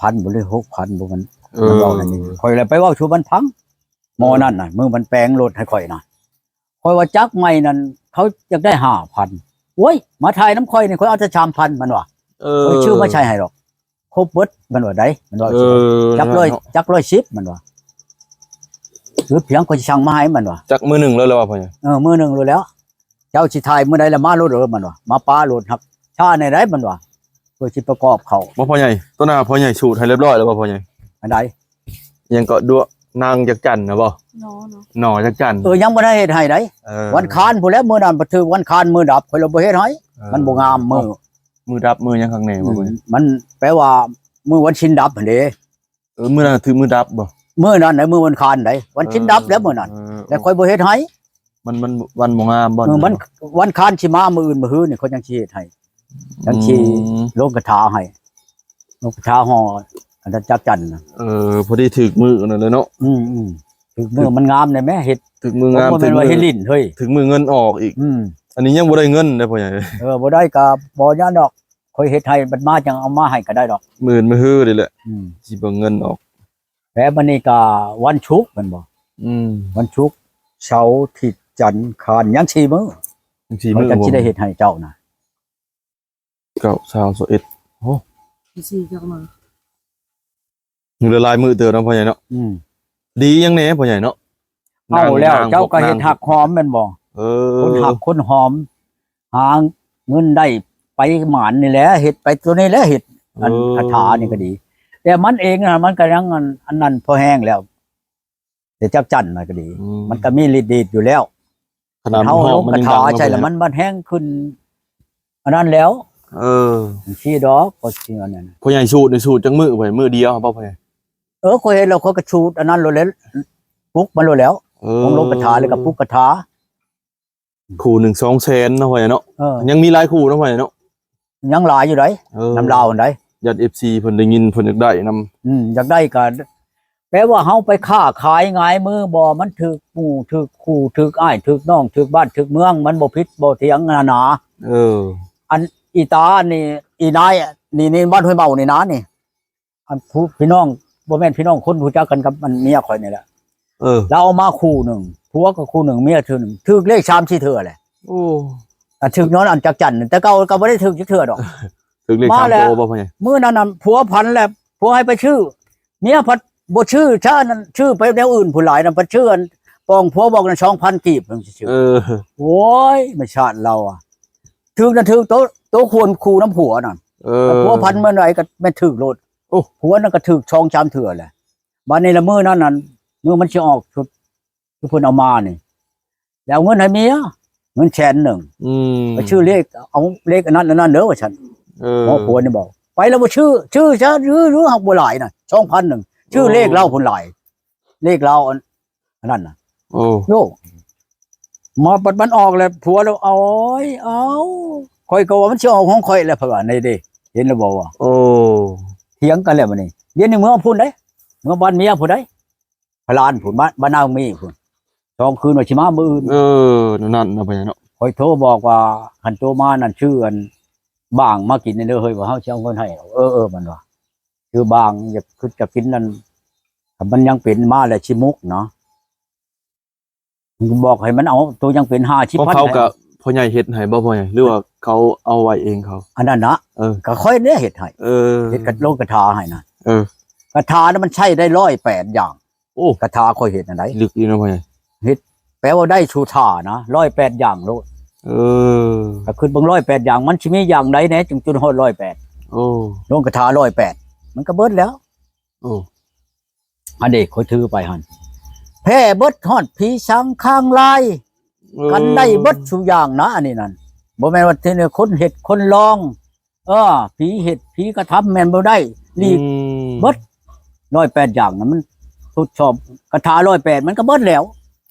ພັນບໍ່ ຫຼື ຫົກພັນບໍ່ ມັນ ເອີ ມັນເວົ້ານັ້ນນີ້ ຂ້ອຍລະໄປເວົ້າສູ່ມັນຟັງ ໝໍນັ້ນນະ ມື້ມັນແປງລົດໃຫ້ຂ້ອຍນະ ຂ້ອຍວ່າຈັກໃໝ່ນັ້ນ ເຂົາຢາກໄດ້ຫ້າພັນ ໂອ້ຍ ມາຖ່າຍນຳຂ້ອຍນີ້ ຂ້ອຍເອົາແຕ່ສາມພັນ ມັນວ່າ ເອີ ຂ້ອຍຊື້ມາໃສ່ໃຫ້ດອກ ຄົບເບິດ ມັນວ່າໄດ໋ ມັນວ່າ ເອີ ຈັກຮ້ອຍ ເນາະ ຈັກຮ້ອຍສິບ ມັນວ່າ ຫຼືພຽງຂ້ອຍຊິສັ່ງມາໃຫ້ ມັນວ່າ ຈັກມື້ໜຶ່ງແລ້ວ ແລ້ວວ່າພໍ່ໃຫຍ່ ເອີ ມື້ໜຶ່ງໂລດແລ້ວ ເຈົ້າຊິຖ່າຍມື້ໃດລະມາໂລດເດີ ມັນວ່າ ມາປາໂລດ ຮັກຊ້າແດ່ໃດ໋ ມັນວ່າ ເພື່ອຊິປະກອບເຂົ້າ ບໍ່ພໍ່ໃຫຍ່ ຕໍ່ໜ້າພໍ່ໃຫຍ່ສູດໃຫ້ລຽບຮ້ອຍແລ້ວບໍ່ພໍ່ໃຫຍ່ ອັນໃດ ຫຍັງເກາະ ດວງນາງຈັກຈັນນະບໍ່ ໜໍ ໜໍ ໜໍຈັກຈັນ ເອີ ຍັງບໍ່ໄດ້ເຮັດໃຫ້ໃດ໋ ເອີ ວັນຄານພຸ້ນແຫຼະ ມື້ນັ້ນບັດຖືກວັນຄານ ມື້ດັບ ຂ້ອຍລະບໍ່ເຮັດໃຫ້ ເອີ ມັນບໍ່ງາມມື້ ມື້ດັບມື້ຫຍັງຄັກແນ່ບໍ່ ອືມ ມັນແປວ່າມື້ວັນສິນດັບຫັ້ນເດ້ ເອີ ມື້ນັ້ນຖືກມື້ດັບບໍ່ ມື້ນັ້ນໃດ໋ ມື້ວັນຄານໃດ໋ ວັນສິນດັບແລ້ວມື້ນັ້ນ ເອີ ແລ້ວຂ້ອຍບໍ່ເຮັດໃຫ້ ມັນ ມັນວັນບໍ່ງາມບໍ່ ເອີ ມັນວັນຄານຊິມາ ມື້ອື່ນມື້ຮືນີ້ຂ້ອຍຈັ່ງຊິເຮັດໃຫ້ ຈັ່ງຊິ ອືມ ລົງກະຖາໃຫ້ ລົງກະຖາຫໍ່ອັນນັ້ນຈັກຈັນນະ ເອີ ພໍດີຖືກມື້ນັ້ນແຫຼະເນາະ ອືມໆ ຖືກມື້ມັນງາມໄດ້ແມ້ ເຮັດ ຖືກມື້ງາມ ບໍ່ແມ່ນວ່າເຮັດຫຼິ້ນເຮີ້ຍ ຖືກມື້ເງິນອອກອີກ ອືມ ອັນນີ້ຍັງບໍ່ໄດ້ເງິນເດ້ພໍ່ໃຫຍ່ ເອີ ບໍ່ໄດ້ກະບໍ່ຍາກດອກ ຂ້ອຍເຮັດໃຫ້ບັດມາຈັ່ງເອົາມາໃຫ້ກະໄດ້ດອກ ໝື່ນມື້ຮືນີ້ແຫຼະ ອືມ ຊິເບິ່ງເງິນອອກ ແລ້ວບັດນີ້ກະວັນສຸກແມ່ນບໍ່ ອືມ ວັນສຸກ ເສົາ ທິດ ຈັນ ຄານ ຍັງສີ່ມື້ ຍັງສີ່ມື້ ຂ້ອຍຈັ່ງຊິໄດ້ເຮັດໃຫ້ເຈົ້ານະ ເກົ້າ ຊາວ ຊາວເອັດ ໂອ້ ສີ່ ຈັກມື້ ຍັງເຫຼືອຫຼາຍມື້ເຕີບເນາະພໍ່ໃຫຍ່ເນາະ ອືມ ດີຫຍັງແດ່ພໍ່ໃຫຍ່ເນາະ ເອົາແລ້ວ ນາງ ເຈົ້າກະເຮັດ ນາງ ຮັກຫອມແມ່ນບໍ່ ເອີ ຄົນຮັກຄົນຫອມ ຫາເງິນໄດ້ໄປໝານນີ້ແຫຼະ ເຮັດໄປໂຕນີ້ແຫຼະ ເຮັດອັນ ເອີ ຄາຖານີ້ກະດີ ແຕ່ມັນເອງນະ ມັນກະຍັງອັນ ອັນນັ້ນພໍແຮງແລ້ວ ແຕ່ຈັກຈັນນະກະດີ ອືມ ມັນກະມີລິດເດດຢູ່ແລ້ວ ຂະໜາດເຮົາລົງກະຖາໃສ່ລະມັນບັດແຮງຂຶ້ນ ອັນນັ້ນແລ້ວ ເອີ ຈັ່ງຊີ້ດອກ ກໍຊິອັນນັ້ນ ພໍ່ໃຫຍ່ສູດນີ້ສູດຈັກມື້ ມື້ດຽວບໍ່ພໍ່ໃຫຍ່ ເອີ ຂ້ອຍເຮັດແລ້ວຂ້ອຍກະສູດອັນນັ້ນໂລດແຫຼະ ປຸກມັນໂລດແລ້ວ ເອີ ລົງກະຖາແລ້ວກະປຸກກະຖາ ຄູ່ໜຶ່ງສອງແສນເນາະພໍ່ໃຫຍ່ເນາະ ເອີ ຍັງມີຫຼາຍຄູ່ເນາະພໍ່ໃຫຍ່ເນາະ ຍັງຫຼາຍຢູ່ໃດ ເອີ ນຳລາວຫັ້ນໃດ ຢ້ານເອັຟຊີເພິ່ນໄດ້ຍິນເພິ່ນຢາກໄດ້ນຳ ອືມ ຢາກໄດ້ກະ ແປວ່າເຮົາໄປຄ້າຂາຍຫງາຍມືບໍ່ ມັນຖືກໝູ່ ຖືກຄູ່ ຖືກອ້າຍ ຖືກນ້ອງ ຖືກບ້ານ ຖືກເມືອງ ມັນບໍ່ຜິດບໍ່ຖຽງຫັ້ນນາ ເອີ ອັນອີຕານີ້ ອີນາຍນີ້ ນີ້ບ້ານຫ້ວຍເມົານີ້ນານີ້ ອັນຜູ້ ພີ່ນ້ອງ ບໍ່ແມ່ນພີ່ນ້ອງ ຄົນຮູ້ຈັກກັນກັບອັນເມຍຂ້ອຍນີ້ແຫຼະ ເອີ ລາວເອົາມາຄູ່ໜຶ່ງ ຜົວກະຄູ່ໜຶ່ງ ເມຍເທື່ອໜຶ່ງ ຖືກເລກສາມສີ່ເທື່ອແຫຼະ ໂອ້ ອັນຖືກຍ້ອນອັນຈັກຈັນ ແຕ່ເກົ່າກະບໍ່ໄດ້ຖືກຈັກເທື່ອດອກ ຖືກເລກສາມໂຕບໍ່ພໍ່ໃຫຍ່ ມື້ນັ້ນນະ ຜົວຝັນແລ້ວ ຜົວໃຫ້ໄປຊື້ ເມຍພັດບໍ່ຊື້ ຊະນັ້ນ ຊື້ໄປແນວອື່ນພຸ້ນຫຼາຍນະ ພັດຊື້ອັນປອງຜົວບອກນັ້ນ ສອງພັນກີບ ເອີ ໂອ້ຍ ມັນຊາດລາວອະ ຖືກນະ ຖືກໂຕ ໂຕຄວນຄູ່ນຳຜົວນັ້ນ ເອີ ແຕ່ຜົວພັນເມື່ອໃດກະແມ່ນຖືກໂລດ ໂອ້ ຜົວນັ້ນກະຖືກສອງສາມເທື່ອແຫຼະ ບາດນີ້ລະມື້ນັ້ນນັ້ນ ມື້ມັນຊິອອກຊຸດ ຄືເພິ່ນເອົາມານີ້ ແລ້ວເອົາເງິນໃຫ້ເມຍ ເງິນແສນໜຶ່ງ ອືມ ໄປຊື້ເລກ ເອົາເລກອັນນັ້ນອັນນັ້ນເດີວ່າຊັ້ນ ເອີ ໝໍຜົວນີ້ບອກ ໄປແລ້ວບໍ່ຊື້ ຊື້ຊະ ຊື້ ຊື້ ຫາກບໍ່ຫຼາຍນະ ສອງພັນໜຶ່ງ ຊື້ເລກລາວພຸ້ນຫຼາຍ ເລກລາວອັນ ອັນນັ້ນນະ ໂອ້ ໂຍ ມາບັດມັນອອກແລ້ວ ຜົວລາວ ໂອ້ຍ ເອົາ ຂ້ອຍກະວ່າມັນຊິອອກຂອງຂ້ອຍແລ້ວ ເພິ່ນວ່ານີ້ເດ້ ເຫັນແລ້ວບໍ່ວ່າ ໂອ້ ຖຽງກັນແລ້ວບັດນີ້ ດຽວນີ້ເມືອພຸ້ນເດ້ ເມືອບ້ານເມຍພຸ້ນເດ້ ພະລານພຸ້ນ ບ້ານ ບ້ານນາມີພຸ້ນ ສອງຄືນວ່າຊິມາມື້ອື່ນ ເອີ ແນວນັ້ນເນາະ ພໍ່ໃຫຍ່ເນາະ ຂ້ອຍໂທບອກວ່າ ຄັນໂຕມານັ້ນ ຊື້ອັນບາງມາກິນແດ່ເດີເຮີ້ຍ ວ່າເຮົາຊິເອົາເງິນໃຫ້ ເອີໆ ມັນວ່າ ຊື້ບາງ ຢາກ ຄືຈະກິນນັ້ນ ຄັນມັນຍັງເປັນມາແລ້ວຊິໝົກເນາະ ມັນກະບອກໃຫ້ມັນເອົາໂຕຍັງເປັນຫ້າສິບພັນ ຂອງເຂົາກະພໍ່ໃຫຍ່ເຮັດໃຫ້ບໍ່ພໍ່ໃຫຍ່ ຫຼືວ່າເຂົາເອົາໄວ້ເອງເຂົາ ອັນນັ້ນນະ ເອີ ກະຂ້ອຍແຫຼະເຮັດໃຫ້ ເອີ ເຮັດກະລົງກະຖາໃຫ້ນະ ເອີ ກະຖານະມັນໃຊ້ໄດ້ຮ້ອຍແປດຢ່າງ ໂອ້ ກະຖາຂ້ອຍເຮັດຫັ້ນໃດ ລຶກຢູ່ເນາະພໍ່ໃຫຍ່ ເຮັດ ແປວ່າໄດ້ສູ່ຖ້ານະ ຮ້ອຍແປດຢ່າງໂລດ ເອີ ກະຄຶດເບິ່ງຮ້ອຍແປດຢ່າງ ມັນຊິມີຢ່າງໃດແດ່ຈຶ່ງຈົນຮອດຮ້ອຍແປດ ໂອ້ ລົງກະຖາຮ້ອຍແປດ ມັນກະເບິດແລ້ວ ໂອ້ ອັນເດ ຂ້ອຍຖືໄປຫັ້ນ ແພ້ເບິດ ຮອດຜີສາງຄາງລາຍ ເອີ ກັນໄດ້ເບິດສູ່ຢ່າງນະ ອັນນີ້ນັ້ນ ບໍ່ແມ່ນວ່າທີ່ຄົນເຮັດຄົນລອງ ເອີ ຜີເຮັດຜີກະທຳແມ່ນບໍ່ໄດ້ ອືມ ຫຼີກເບິດ ຮ້ອຍແປດຢ່າງນະ ມັນທົດສອບກະຖາຮ້ອຍແປດ ມັນກະເບິດແລ້ວ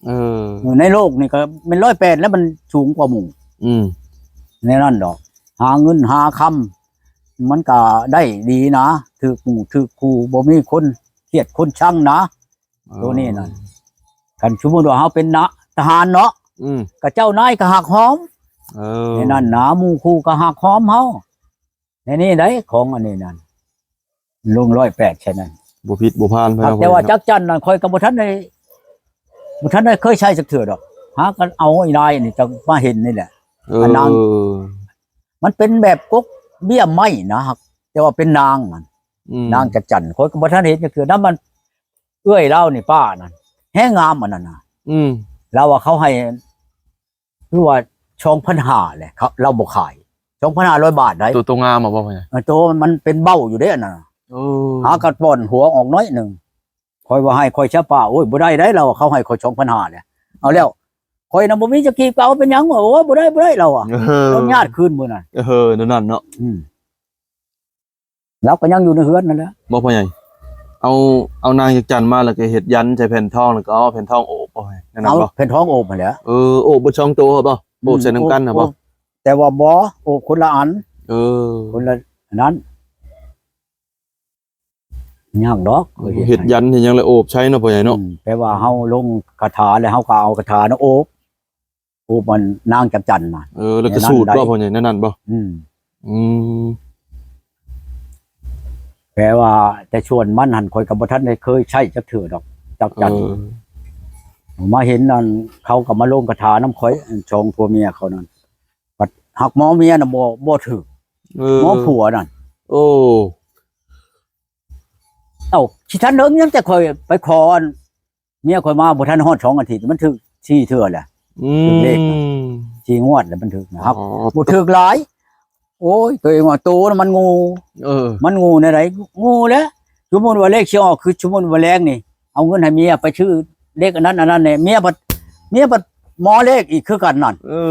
ເອີ ໃນໂລກນີ້ກະແມ່ນຮ້ອຍແປດແລ້ວ ມັນສູງກວ່າໝູ່ ອືມ ແນວນັ້ນດອກ ຫາເງິນຫາຄຳ ມັນກະໄດ້ດີນະ ຖືກໝູ່ຖືກຄູ່ ບໍ່ມີຄົນກຽດຄົນຊັງນະ ໂຕນີ້ນັ້ນ ເອີ ຄັນສົມມຸດວ່າເຮົາເປັນນະ ທະຫານເນາະ ອືມ ກະເຈົ້ານາຍກະຮັກຫອມ ເອີ ໃນນັ້ນນະ ໝູ່ຄູ່ກະຮັກຫອມເຮົາ ໃນນີ້ໃດ໋ ຂອງອັນນີ້ນັ້ນ ລົງຮ້ອຍແປດ ໃສ່ນັ້ນ ບໍ່ຜິດບໍ່ພານ ແຕ່ວ່າຈັກຈັນນັ້ນຂ້ອຍກໍບໍ່ທັນໄດ້ ບໍ່ທັນໄດ້ເຄີຍໃຊ້ຈັກເທື່ອດອກ ຫາກັນເອົາອີນາຍນີ້ຈະມາເຫັນນີ້ແຫຼະ. ເອີ ອັນນາງ ມັນເປັນແບບກົກເບ້ຍໄມ້ນະ ແຕ່ວ່າເປັນນາງນັ້ນ ອືມ ນາງຈັກຈັນ ຂ້ອຍກໍບໍ່ທັນເຫັນຈັກເທື່ອນຳ. ມັນເອື້ອຍລາວນີ້ປ້ານັ້ນແຮງງາມອັນນັ້ນນະ ອືມ ລາວວ່າເຂົາໃຫ້ ຄືວ່າສອງພັນຫ້າແຫຼະ ເຂົາ ລາວບໍ່ຂາຍ ສອງພັນຫ້າຮ້ອຍບາດໄດ໋. ໂຕ ໂຕງາມບໍ່ພໍ່ໃຫຍ່? ເອີ ໂຕມັນເປັນເບົ້າຢູ່ເດ້ອັນນັ້ນ. ເອີ ຫາກັນປ່ອນຫົວອອກໜ້ອຍໜຶ່ງ ຂ້ອຍວ່າໃຫ້ຂ້ອຍຊະປ້າ ໂອ້ຍ ບໍ່ໄດ້ໄດ໋ ລາວວ່າ ເຂົາໃຫ້ຂ້ອຍສອງພັນຫ້າແຫຼະ ເອົາແລ້ວ ຂ້ອຍນະບໍ່ມີຈັກກີບ ກໍເອົາເປັນຫຍັງວະ ໂອ້ຍ ບໍ່ໄດ້ ບໍ່ໄດ້ ລາວວ່າ ເອີ ຕ້ອງຍາດຄືນມື້ນັ້ນ. ເອີ ນັ້ນເນາະ ອືມ ລາວກໍຍັງຢູ່ໃນເຮືອນນັ້ນແຫຼະ ບໍ່ພໍ່ໃຫຍ່? ເອົາ ເອົານາງຈັກຈັນມາ ແລ້ວກໍເຮັດຢັນໃສ່ແຜ່ນທອງ ແລ້ວກໍເອົາແຜ່ນທອງໂອບບໍ່? ນັ້ນ ເອົາ ບໍ່ ແຜ່ນທອງໂອບຫັ້ນແຫຼະ. ເອີ ໂອບເບິດສອງໂຕບໍ່? ອືມ ໂອບໃສ່ນຳກັນຫັ້ນບໍ່? ໂອບ ແຕ່ວ່າບໍ່ ໂອບຄົນລະອັນ. ເອີ ຄົນລະອັນນັ້ນ ຍາກດອກ ເຮັດຢັນເຮັດຫຍັງແລ້ວໂອບໃສ່ເນາະ ພໍ່ໃຫຍ່ເນາະ. ອືມ ແປວ່າເຮົາລົງຄາຖາແລ້ວ ເຮົາກໍເອົາຄາຖານະໂອບ ໂອບມັນນາງຈັກຈັນນະ. ເອີ ແລ້ວກໍສູດບໍ່ພໍ່ໃຫຍ່ ແນວນັ້ນບໍ່? ອືມ ອືມ ແປວ່າແຕ່ສ່ວນມັນຫັ້ນ ຂ້ອຍກໍບໍ່ທັນໄດ້ເຄີຍໃຊ້ຈັກເທື່ອດອກ ຈັກຈັນ. ເອີ ມາເຫັນອັນ ເຂົາກໍມາລົງຄາຖານຳຂ້ອຍ ອັນສອງຜົວເມຍເຂົານັ້ນ ບັດຮັກໝໍເມຍນະ ບໍ່ ບໍ່ຖືກ. ເອີ ໝໍຜົວນັ້ນ ໂອ້ ເອົ້າ ຊິທັນເຖິງຫຍັງ ແຕ່ຂ້ອຍໄປຂໍອັນ ເມຍຂ້ອຍມາບໍ່ທັນຮອດສອງອາທິດ ມັນຖືກສີ່ເທື່ອແຫຼະ. ອືມ ຖືກເລກນະ ສີ່ງວດແລ້ວມັນຖືກນະ ບໍ່ຖືກຫຼາຍ. ໂອ້ຍ ໂຕເອງວ່າໂຕນະມັນໂງ່. ເອີ ມັນໂງ່ແນວໃດ? ໂງ່ແຫຼະ ສົມມຸດວ່າເລກຊິອອກ ຄືສົມມຸດວ່າແລງນີ້ ເອົາເງິນໃຫ້ເມຍໄປຊື້ເລກອັນນັ້ນອັນນັ້ນແດ່ ເມຍພັດ ເມຍພັດໝໍເລກອີກຄືກັນນັ້ນ. ເອີ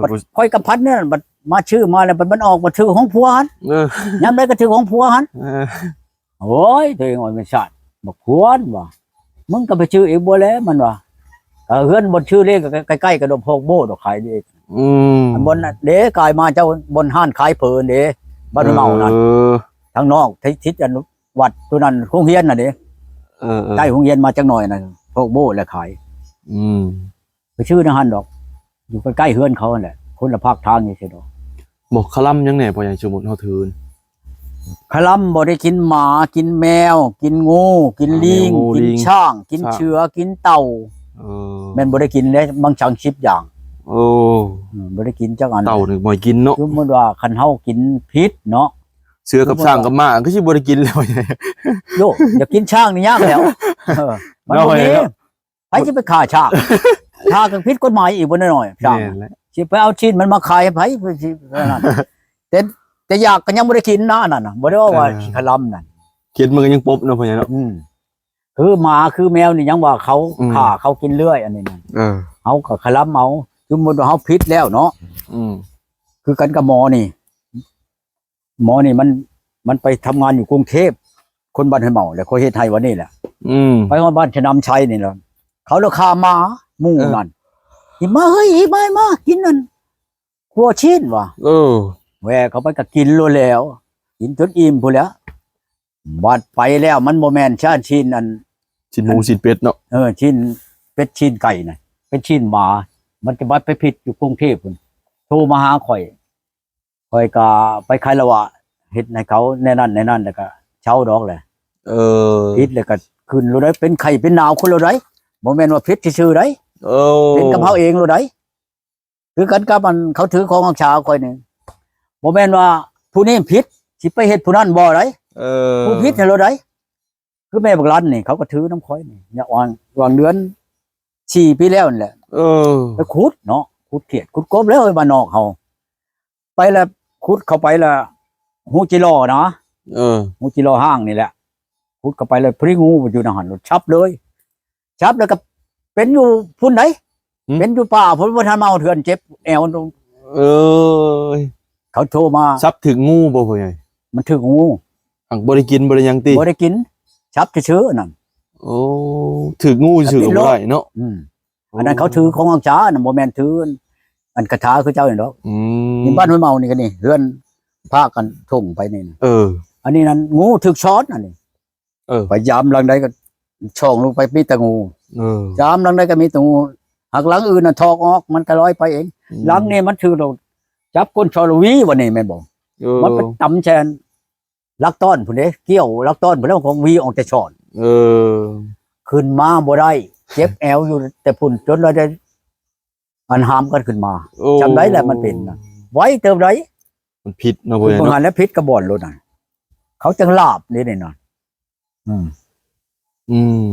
ບັດຂ້ອຍກໍພັດແນວນັ້ນ ບັດມາຊື້ມາແລ້ວ ບັດມັນອອກ ບັດຖືກຂອງຜົວຫັ້ນ. ເອີ ຍາມໃດກໍຖືກຂອງຜົວຫັ້ນ. ເອີ ໂອ້ຍ ໂຕເອງວ່າແມ່ນຊາດ ບໍ່ຄວນວ່າ ມຶງກໍໄປຊື້ອີກບໍ່ແລະ ມັນວ່າ ກໍເຮືອນບ່ອນຊື້ເລກກໍໃກ້ໆກັບດອກພອກໂບ້ດອກຂາຍເລກ. ອືມ ອັນບ່ອນເດ້ ກາຍມາເຈົ້າ ບ່ອນຮ້ານຂາຍເຜິນເດ້ ບ້ານເມົານັ້ນ. ເອີ ທາງນອກ ທິດ ທິດອັນວັດຕົວນັ້ນ ໂຮງຮຽນນັ້ນເດ້. ເອີໆ ໃກ້ໂຮງຮຽນມາຈັກໜ້ອຍນະ ພວກໂບ້ແຫຼະຂາຍ. ອືມ ໄປຊື້ໃນຫັ້ນດອກ ຢູ່ໃກ້ໆເຮືອນເຂົາຫັ້ນແຫຼະ ຄົນລະພາກທາງນີ້ຊິດອກ. ບໍ່ ຄະລຳຫຍັງແດ່ພໍ່ໃຫຍ່ ສົມມຸດເຮົາຖື? ຄະລຳບໍ່ໄດ້ກິນໝາ ກິນແມວ ກິນງູ ກິນລີງ ກິນຊ້າງ ກິນເສືອ ກິນເຕົ່າ. ເອີ ແມ່ນບໍ່ໄດ້ກິນເດ້ ມັງສັງສິບຢ່າງ. ໂອ້ ອືມ ບໍ່ໄດ້ກິນຈັກອັນ. ເຕົ່ານີ້ບໍ່ໃຫ້ກິນເນາະ. ສົມມຸດວ່າຄັນເຮົາກິນຜິດເນາະ ເສືອກັບຊ້າງກັບມ້າ ຄືຊິບໍ່ໄດ້ກິນແລ້ວ. ໂຢ ຢາກກິນຊ້າງນີ້ຍາກແລ້ວ. ເອີ ມັນບໍ່ມີ ໃຜຊິໄປຂ້າຊ້າງ? ຂ້າກໍຜິດກົດໝາຍອີກບໍ່ໜ້ອຍໆ ຊ້າງ. ແມ່ນແຫຼະ ຊິໄປເອົາຊີ້ນມັນມາຂາຍໃຫ້ໃຜ? ຊິ ອັນນັ້ນ ແຕ່ ແຕ່ຢາກກໍຍັງບໍ່ໄດ້ກິນນະ ອັນນັ້ນນະ ບໍ່ໄດ້ເວົ້າວ່າ ເອີ ຊິຄະລຳນັ້ນ. ເຫັນມັນກໍຍັງປົບເນາະ ພໍ່ໃຫຍ່ເນາະ. ອືມ ຄືໝາຄືແມວນີ້ຍັງວ່າເຂົາ ອືມ ຂ້າເຂົາກິນເລື້ອຍ ອັນນີ້ນະ. ເອີ ເຮົາກໍຄະລຳເອົາ ສົມມຸດວ່າເຮົາຜິດແລ້ວເນາະ. ອືມ ຄືກັນກັບໝໍນີ້ ໝໍນີ້ມັນ ມັນໄປທຳງານຢູ່ກຸງເທບ ຄົນບ້ານຫ້ວຍເມົາ ແລ້ວຂ້ອຍເຮັດໃຫ້ວັນນີ້ແຫຼະ. ອືມ ໄປຮອດບ້ານຊະນຳໄຊນີ້ແຫຼະ ເຂົາລະຂ້າໝາ ໝູນັ້ນ. ເອີ ຫິມາເຮີ້ຍ ຫິມາ ມາກິນອັນ ຂົ້ວຊີ້ນວ່າ. ເອີ ແວ່ເຂົ້າໄປກໍກິນໂລດແລ້ວ ກິນຈົນອີ່ມພຸ້ນແຫຼະ. ບັດໄປແລ້ວມັນບໍ່ແມ່ນຊານຊີ້ນອັນ ຊີ້ນໝູຊີ້ນເປັດເນາະ. ເອີ ຊີ້ນເປັດຊີ້ນໄກ່ນະ ເປັນຊີ້ນໝາ. ມັນຈະບັດໄປຜິດຢູ່ກຸງເທບພຸ້ນ ໂທມາຫາຂ້ອຍ ຂ້ອຍກໍໄປຄາລະວະ ເຮັດໃຫ້ເຂົາແນວນັ້ນແນວນັ້ນ ແລ້ວກໍເຊົາດອກແຫຼະ. ເອີ ຜິດແລ້ວກໍຂຶ້ນໂລດໃດ໋ ເປັນໄຂ້ເປັນໜາວຂຶ້ນໂລດໃດ໋ ບໍ່ແມ່ນວ່າຜິດຊື່ໆໃດ໋. ເອີ ເປັນກັບເຮົາເອງໂລດໃດ໋. ຄືກັນກັບອັນເຂົາຖືຂອງຮັກສາຂ້ອຍນີ້ ບໍ່ແມ່ນວ່າຜູ້ນີ້ຜິດ ຊິໄປເຮັດຜູ້ນັ້ນບໍ່ໃດ໋. ເອີ ຜູ້ຜິດຫັ້ນໂລດໃດ໋. ຄືແມ່ບັກລັນນີ້ ເຂົາກໍຖືນຳຂ້ອຍນີ້ ຍາມວ່າງ ວ່າງເດືອນສີ່ປີແລ້ວນີ້ແຫຼະ. ເອີ ໄປຂຸດເນາະ ຂຸດຂຽດຂຸດກົບແລ້ວ ເອີຍ ບ້ານນອກເຮົາ ໄປແລ້ວ ຂຸດເຂົ້າໄປແລ້ວ ຮູຈີລໍນະ. ເອີ ຮູຈີລໍຫ້າງນີ້ແຫຼະ ຂຸດເຂົ້າໄປແລ້ວ ພໍດີງູຢູ່ໃນຫັ້ນ ສັບເລີຍ ສັບແລ້ວກໍເປັນຢູ່ພຸ້ນໃດ໋. ຫື? ເປັນຢູ່ປ່າພຸ້ນ ບໍ່ທັນມາຮອດເຮືອນ ເຈັບແອວ. ເອີຍ ເຂົາໂທມາ. ສັບຖືກງູບໍ່ພໍ່ໃຫຍ່? ມັນຖືກງູ ຫາກບໍ່ໄດ້ກິນບໍ່ໄດ້ຫຍັງຕິ? ບໍ່ໄດ້ກິນ ສັບຊື່ໆນັ້ນ. ໂອ້ ຖືກງູຊື່ໆກໍບໍ່ໄດ້ເນາະ. ອືມ ອັນນັ້ນເຂົາຖືຂອງຮັກສານະ ບໍ່ແມ່ນຖືອັນຄາຖາຄືເຈົ້ານີ້ດອກ. ອືມ ຢູ່ບ້ານຫ້ວຍເມົານີ້ກໍນີ້ ເຮືອນພາກັນທົ່ງໄປນີ້ນະ. ເອີ ອັນນີ້ນັ້ນງູຖືກຊ້ອນ ອັນນີ້. ເອີ ໄປຢາມຫຼັງໃດກໍຊ່ອງລົງໄປມີແຕ່ງູ. ເອີ ຢາມຫຼັງໃດກໍມີແຕ່ງູ ຫາກຫຼັງອື່ນນະຖອກອອກ ມັນກໍລອຍໄປເອງ. ອືມ ຫຼັງນີ້ມັນຖືກ ຈັບກົ້ນຊອລະວີ ບັດນີ້ແມ່ນບໍ່? ເອີ ມັນໄປຕຳແຊນ ລັກຕ້ອນພຸ້ນເດ້ ກ່ຽວລັກຕ້ອນພຸ້ນແລ້ວ ຂອງຫວີອອກແຕ່ຊ້ອນ. ເອີ ຂຶ້ນມາບໍ່ໄດ້ ເຈັບແອວຢູ່ແຕ່ພຸ້ນ ຈົນວ່າໄດ້ ອັນຫາມກັນຂຶ້ນມາ. ໂອ້ ຈຳໄດ້ແຫຼະ ມັນເປັນນະ ໄວເຕີບໃດ. ມັນຜິດເນາະ ຄື ພໍ່ໃຫຍ່ ເບິ່ງ ເນາະ ຫັ້ນແຫຼະ ຜິດກະບ່ອນໂລດນັ້ນ ເຂົາຈັ່ງລາບເດ້ນີ້ນະ. ອືມ ອືມ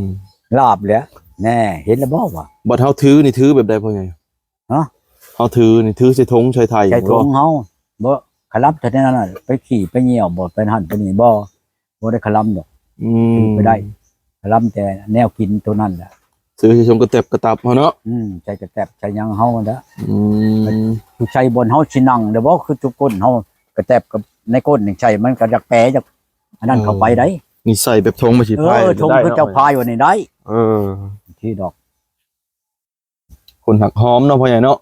ລາບແຫຼະ ແນ່ ເຫັນແລ້ວບໍ່ວ່າ ບັດເຮົາຖືນີ້ ຖືແບບໃດພໍ່ໃຫຍ່? ຮະ? ເຮົາຖືນີ້ ຖືໃສ່ຖົງໃສ່ໄຖ ໃສ່ຖົງເຮົາ ບໍ່ ຄະລຳເທົ່ານັ້ນນະ ໄປຂີ້ໄປຍ່ຽວບໍ່ ໄປຫັ້ນໄປນີ້ບໍ່ ບໍ່ໄດ້ຄະລຳດອກ. ອືມ ຖືໄປໄດ້ ຄະລຳແຕ່ແນວກິນໂຕນັ້ນແຫຼະ ຖືໃສ່ຖົງກະແຕັບກະຕັບເຮົາເນາະ. ອືມ ໃສ່ກະແຕັບໃສ່ຫຍັງເຮົາຫັ້ນແຫຼະ. ອືມ ໃສ່ບ່ອນເຮົາຊິນັ່ງເດ້ບໍ່ ຄືຈຸກົ້ນເຮົາ ກະແຕັບກັບໃນກົ້ນນີ້ໃສ່ ມັນກະຢາກແປ ຢາກອັນນັ້ນເຂົ້າໄປໄດ໋. ນີ້ໃສ່ແບບຖົງມາຊິພາຍ ເອີ ຖົງຄືເຈົ້າພາຍວ່ານີ້ໄດ໋. ເອີ ທີ່ດອກ ຄົນຮັກຫອມເນາະພໍ່ໃຫຍ່ເນາະ.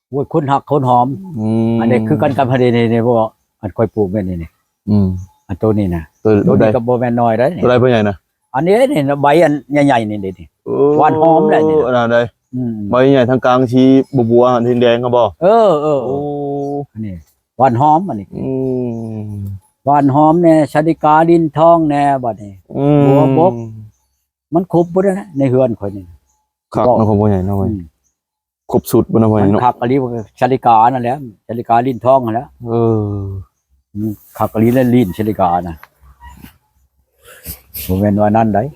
ໂອ້ຍ ຄົນຮັກຄົນຫອມ. ອືມ ອັນນີ້ຄືກັນກັບ ອັນນີ້ ນີ້ ນີ້ ບໍ່ ອັນຂ້ອຍປູກແມ່ນນີ້ ນີ້. ອືມ ອັນໂຕນີ້ນະ ໂຕ ໂຕນີ້ກະບໍ່ແມ່ນນ້ອຍໄດ໋ນີ້. ໂຕໃດພໍ່ໃຫຍ່ນະ? ອັນນີ້ນີ້ ໃບອັນໃຫຍ່ໆນີ້ເດ້ນີ້. ໂອ້ ຫວ່ານຫອມແຫຼະນີ້ ອັນນັ້ນໃດ໋. ອືມ ໃບໃຫຍ່ທາງກາງສີບົວໆ ທາງແດງຫັ້ນບໍ່? ເອີ ເອີ ໂອ້ ອັນນີ້ຫວ່ານຫອມອັນນີ້. ອືມ ຫວ່ານຫອມແດ່ ສາລິກາ ລິ້ນທອງແດ່ ບັດນີ້. ອືມ ບົວບົກ ມັນຄົບເບິດແຫຼະໃນເຮືອນຂ້ອຍນີ້. ຄັກເນາະພໍ່ໃຫຍ່ເນາະ. ອືມ ຄົບຊຸດບໍ່ເນາະພໍ່ໃຫຍ່ເນາະ. ມັນຄັກອີ່ຫຼີ ສາລິການັ້ນແຫຼະ ສາລິກາ ລິ້ນທອງຫັ້ນແຫຼະ. ເອີ ອືມ ຄັກອີ່ຫຼີແຫຼະ ລິ້ນສາລິການະ ບໍ່ແມ່ນວ່ານັ້ນໃດ໋.